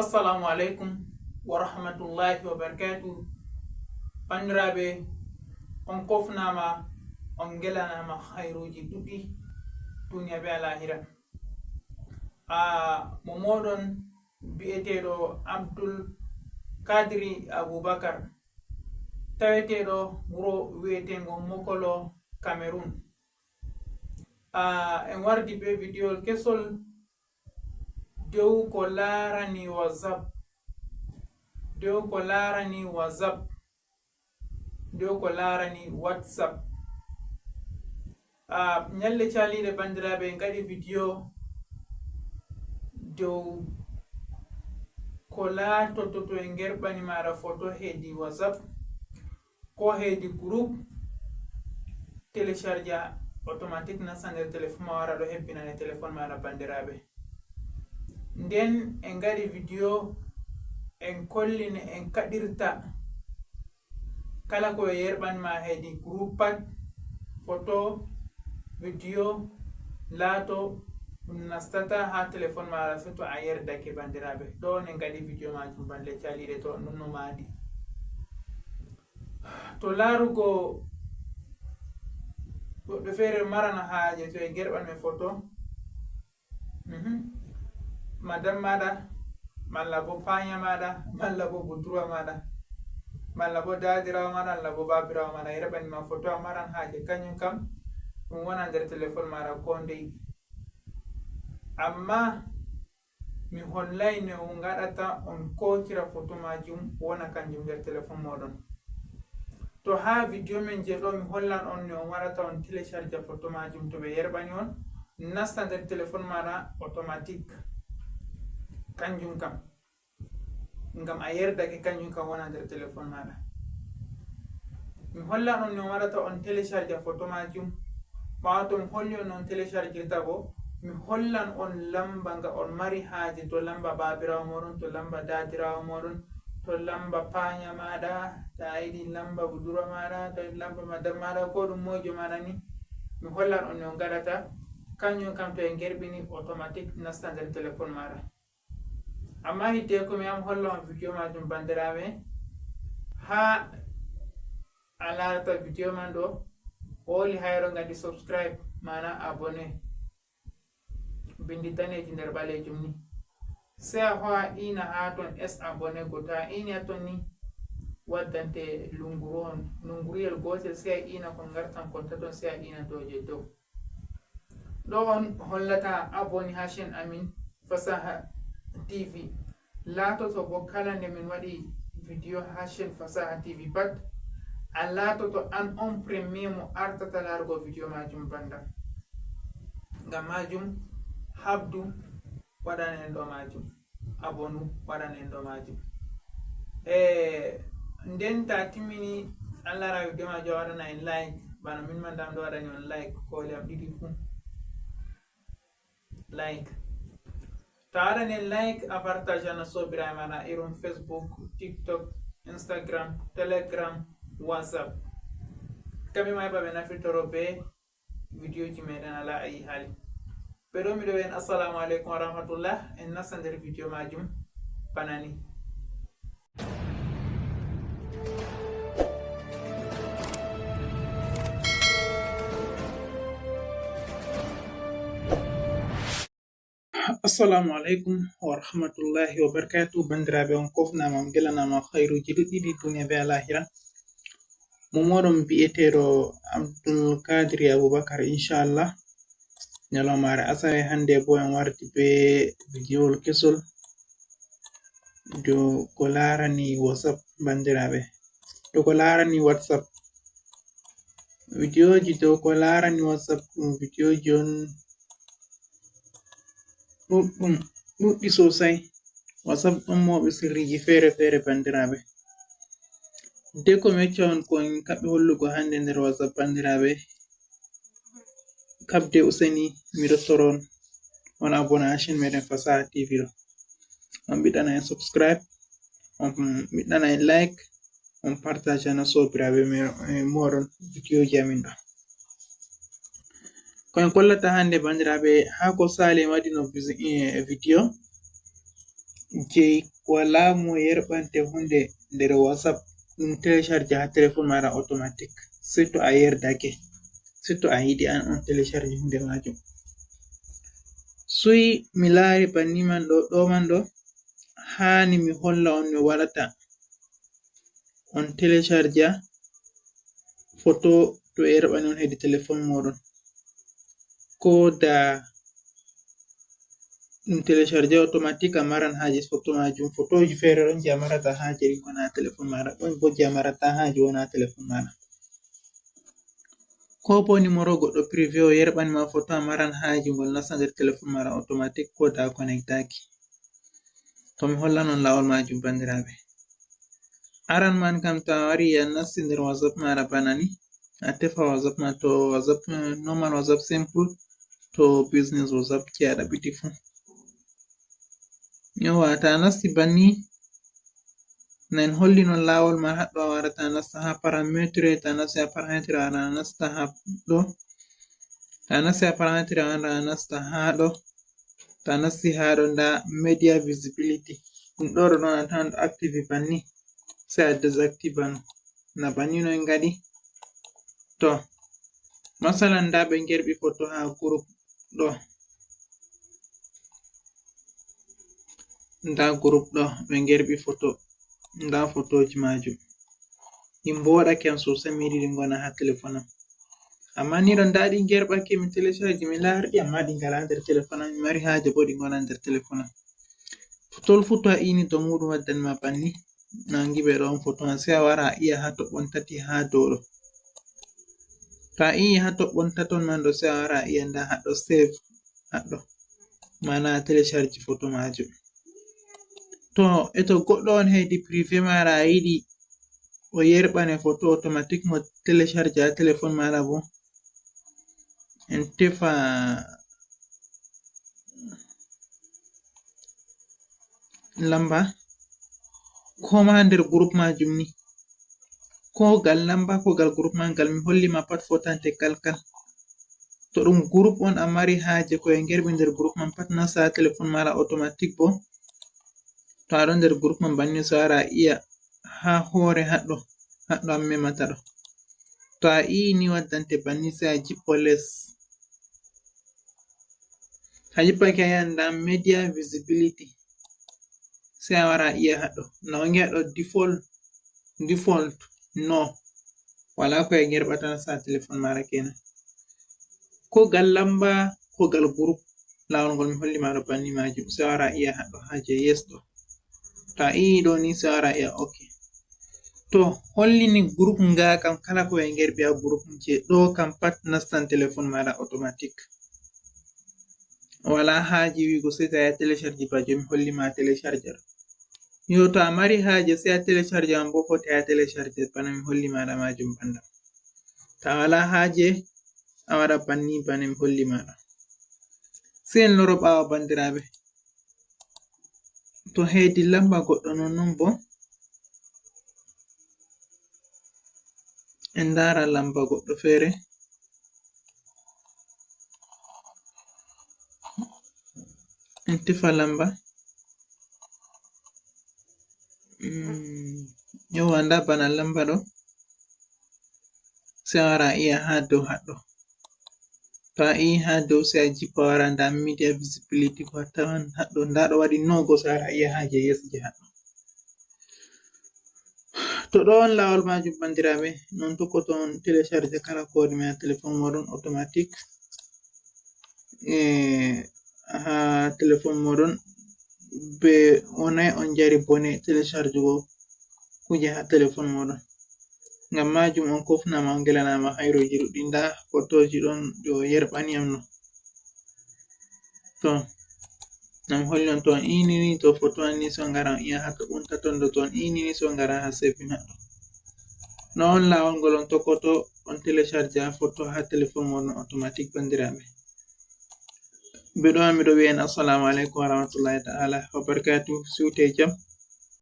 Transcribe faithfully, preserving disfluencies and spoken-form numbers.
Assalamu alaikum wa rahmatullahi wa barakatuh. Bandiraɓe, on kofnama, on ngelanaama hayruuji ɗuɗɗi duniya be alahira. A mo moɗon bi'eteɗo Abdul Kadri Abubakar, taweteɗo wuro wi'etengo Mokolo, Cameroon. A en wardi be vidiyowol kesol dow ko laarani WhatsApp, dow ko laarani WhatsApp, dow ko laarani WhatsApp. A, nyalɗe caliiɗe, banndiraaɓe, en ngaɗi vidiyo dow ko laatoto to en ngerɓani maaɗa foto hedi WhatsApp, ko hedi group, télécharge automatique nasta nder téléphone ma, wara ɗo hebbinane téléphone maaɗa, banndiraaɓe. Nden en ngaɗi vidiyo, en kollini en kaɗirta kala ko e yerɓan ma hedi group pat, foto, vidiyo, laato ɗum nastata haa telefon maaɗa, se to a yerdake, banndiraaɓe. Ɗo ne ngaɗi vidiyo maajum, bannde caliiɗe, to nunno maadi. To laarugo goɗɗo feere marana haaje to e gerɓan me foto, Mhm. Madam maaɗa, malla bo paanya maaɗa, malla bo budurwa maaɗa, malla bo daadirawo maaɗa, malla bo baabirawo maaɗa, yerɓani ma foto a maran haaje, kanjum kam ɗum wona nder telefon maaɗa ko ndey. Amma mi hollay no on ngaɗata on koocira foto maajum wona kanjum nder telefon mooɗon. To haa vidiyo men je ɗo mi hollan on no on waɗata on télécharge foto maajum to ɓe yerɓani on, nasta nder telefon maaɗa automatique. Kanjum kam. Ngam a yerdake, kanjum kam wona nder telefon maaɗa. Mi hollan on no on waɗata on télécharge foto maajum. Ɓaawo to mi holli on no on téléchargirta bo, mi hollan on lamba nga on mari haaje, to lamba baabirawo mooɗon, to lamba daadirawo mooɗon, to lamba paanya maaɗa, to a yiɗi lamba budurwa maaɗa, to a yiɗi lamba madam maaɗa, ko ɗum moijo maaɗa ni, mi hollan on no on ngaɗata. Kanjum kam to en gerɓini, automatique nasta nder telefon maaɗa. Amma hiddeko mi am holla on vidiyo maajum, banndiraaɓe, haa a laarata vidiyo man ɗo, woli hayro ngaɗi subscribe, maana abonné. Bindi daneeji nder ɓaleejum ni. Sey a ho'a iina haa ton, es abonné go. To a iini haa ton ni, waddante lunguru on. Lunguruyel gootel, sey a iina kon ngartan kon taton, sey a iina dow je dow. Ɗo on hollata abonné haa chaîne amin Fasaha T V. Laatoto bo kala nde min waɗi vidiyo haa chaîne Fasaha T V pat, a laatoto an on premier mo artata laarugo vidiyo maajum banda. Ngam maajum, habdu waɗan en ɗo maajum. Abonu waɗan en ɗo maajum. E, nden ta timmini, Allah rawi be maajum, a waɗana en like. Bana min man dam ɗo waɗani on like, koli am ɗiɗi fu. Like. To a waɗani en like, a partage ana sobiraɓe maɗa irum Facebook, TikTok, Instagram, Telegram, WhatsApp. Kamɓe ma heɓa ɓe nafitoro be vidiyoji meɗen ala ayi hali. Ɓe ɗo miɗo en assalamu alaikum wa rahmatullah. En nasta nder vidiyo majum bana ni. Assalamu alaikum wa rahmatullahi wa barakatuh. Bandiraɓe, on kofnama, on gelanama khairuji ɗuɗɗi ɗi duniya be alahira. Mo moɗon bi'eteɗo Abdul Kadri Abubakar, inshallah. Nyalawmare asawe hande bo en warti be vidiyowol kesol dow ko larani WhatsApp, bandiraɓe. Dow ko larani WhatsApp. Vidiyoji dow ko larani WhatsApp ɗum vidiyoji on ɗuɗɗum, ɗuɗɗi sosai. WhatsApp ɗon mawɓe sirriji fere-fere, bandiraɓe. Hidde ko mi yecca on ko en kaɓɓi hollugo hande nder WhatsApp, bandiraɓe, kabde useni, miɗo toro on, on abonné ha chaîne meɗen Fasaha T V ɗo. On ɓiɗɗana en subscribe, on ɓiɗɗana en like, on partage na sobiraɓe me-, eh, moɗon vidiyoji amin ɗo. Ko en kollata hande, bandiraɓe, ha ko sali en waɗino visi-, eh, vidiyo Jey walaa mo yerɓante huunde nder WhatsApp, ɗum télécharge haa telefon maaɗa automatique. Surtout a yerdake, surtout a yiɗi an on télécharge huunde maajum. Suy mi laari banni man ɗo, ɗo man ɗo, haani mi holla on no waɗata on télécharge photo to yerɓani on hedi telefon mooɗon. Ko da ɗum télécharge automatique a maran haaje photo maajum. Photoji feere ɗon je a marata haaje ɗin wona telefon maaɗa, ɗon bo je a marata haaje wona telefon maaɗa. Ko bo numéro goɗɗo privé o yerɓani ma photo a maran haaje ngol nasta nder telefon maaɗa automatique ko da connectaki. To mi hollan on laawol maajum, bandiraaɓe. Aran man kam, to a wari a nasti nder WhatsApp maaɗa bana ni, a tefa WhatsApp ma, to WhatsApp, eh, normal WhatsApp simple, to business WhatsApp je a ɗaɓɓiti fu. Yewwa, to a nasti banni, na en holli non laawol man haɗɗo a warata a nasta haa parametre, to a nasti haa parametre a wara a nasta haa ɗo. To a nasti haa parametre a wara a nasta haa ɗo. To a nasti haa ɗo, nda media visibility. Ɗum ɗo ɗo ɗon a tawan ɗo active banni. Sey a désactive no. Na banni no en ngaɗi. To, masalan, nda ɓe ngerɓi photo haa group ɗo. Nda group ɗo, ɓe ngerɓi photo. Nda photoji maajum. Ɗi mbooɗake am sosai, mi yiɗi ɗi ngona haa telefon am. Amma ni ɗo nda ɗi ngerɓake, mi télécharge, mi laari ɗi, amma ɗi ngala nder telefon am, mi mari haaje bo ɗi ngona nder telefon am. Photo fu to a ini to muɗum waddan ma banni. Nangi ɓe ɗon photo man, sey a wara a iya haa toɓɓon tati haa dow ɗo. To a iyi haa toɓɓon taton man ɗo, sey a wara a iya nda haɗɗo save, haɗɗo. Mana a télécharge photo maajum. To, e to goɗɗo on hedi privé maaɗa a yiɗi o yerɓane photo automatique mo télécharge haa telefon maaɗa bo. En tefa lamba, ko ma nder group maajum ni. Ko gal lamba, ko gal group ma ngal mi holli ma pat fotante kal kal. To ɗum group on a mari haaje ko e ngerɓi nder group man pat nasta haa telefon maaɗa automatique bo. To a ɗon nder group man banni sey a wara a iya haa hoore haɗɗo, haɗɗo a memata ɗo. To a iyi ni waddante banni sey a jippo les. A jippake a yiyan nda media visibility. Sey a wara a iya haɗɗo. No ngi'a ɗo default, default, no. Wala ko e ngerɓata nasta haa telefon maaɗa kenan. Ko gal lamba, ko gal group. Laawol ngol mi holli ma ɗo banni maajum. Sey a wara a iya haɗɗo haa je yes ɗo. To a iyi ɗo ni sey a wara a iya ok. To hollini group nga kam kala ko e ngerɓi haa group je ɗo kam pat nastan telefon maaɗa automatique. Wala haaje wi'ugo sey to a yahi télécharge ba joomi holli ma télécharge ɗo. Yo to a mari haaje sey a télécharge on bo foti a télécharge bana mi holli ma ɗa maajum banda. To a wala haaje a waɗa banni bana mi holli ma ɗa. Sey en loro ɓaawo bandiraaɓe. To heedi lamba goɗɗo non non bo en ndaara lamba goɗɗo feere. En tefa lamba. Mm, yewwa, nda bana lamba ɗo. Sey a wara a iya haa dow haɗɗo. To a iyi haa dow sey a jippa a wara nda media visibility ko a tawan haɗɗo. Nda ɗo waɗi no go sey a wara a iya haa je yes je haɗɗo. To ɗo on laawol maajum, bandiraaɓe, non tokkoto on télécharge kala ko woni haa telefon mooɗon automatique. E, haa telefon mooɗon, be wonay on njari bone télécharge go kuje haa telefon mooɗon. Ngam maajum on kofnama, on ngelanaama hayruuji ɗuɗɗi. Nda fotooji ɗon ɗi o yerɓani am no. To, na mi holli on to on inini, to foto an ni so ngara on iya haa to ɓunta ton ɗo, to on inini so ngara haa sevin haɗɗo. No on laawol ngol on tokkoto on télécharge foto haa telefon mon automatique, bandiraaɓe. Be ɗo mi ɗo wi'a en assalamu alaikum wa rahmatullahi ta'ala wa barakatuh. Siwte jam.